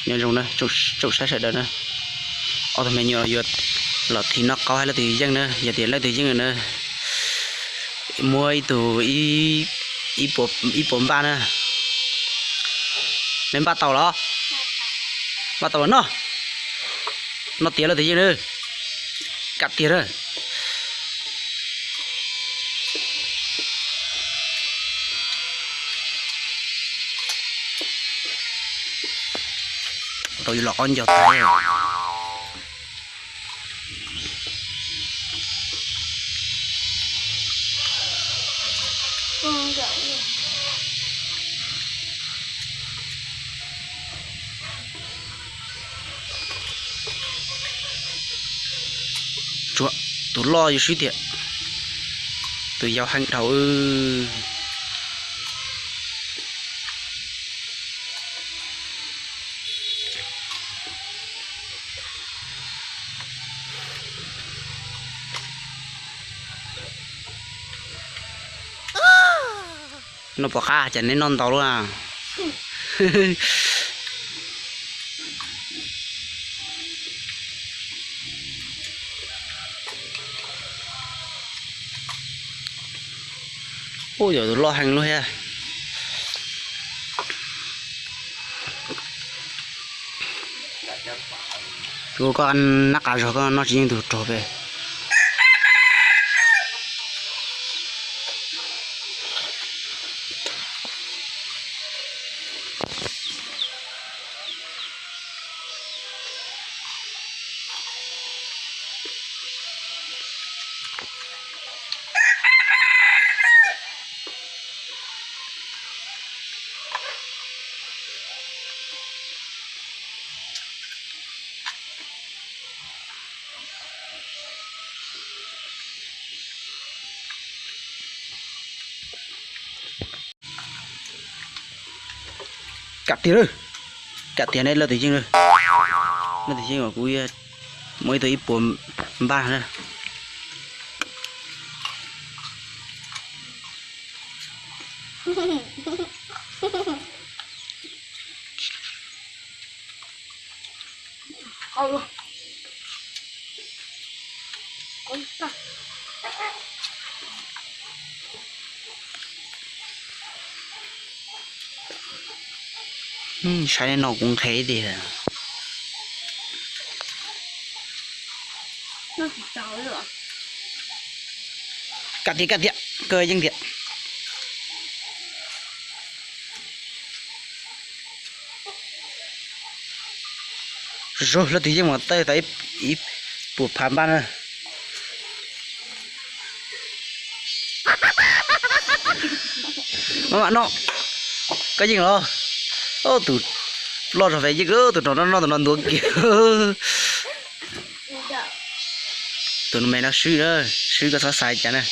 Nyob zoo na, tsoom saib sawv daws na, ob tug me nyuam yuav los thim noj qaub hab leej twg yeej na, yog tias leej twg yeej na, muab ib tug ib puas npaj na. Neb npaj tau los? Npaj tau los noj. Noj tiav leej twg yeej na. Kam tiag na. Tau yuav los ob nco tag. Tsuav tus loj yuav swb tiag, tus yau heev dhau. Noj pom qab cas neb noj ntau lub na. Ub, yog tus loj heev lub thiab. Kuv koj nab qa zog koj noj tsis yeej tus rog pem. Kam tiag lawm, kam tiag ne leej twg yeej lawm. Leej twg yeej uas kuv muaj ib tug ib puas npaj na. Saib no kuv nqhis tiag. Kam tiag, kam tiag, koj yeej tiag. Zog leej twg yeej mas tau ib puas phav npaj na. Maj mam noj, koj yeej los. Tus loj zog pem yeej, tus no noj, noj tus no ntuav kiag. Tus no me no swb, swb koj txhob xav cas na.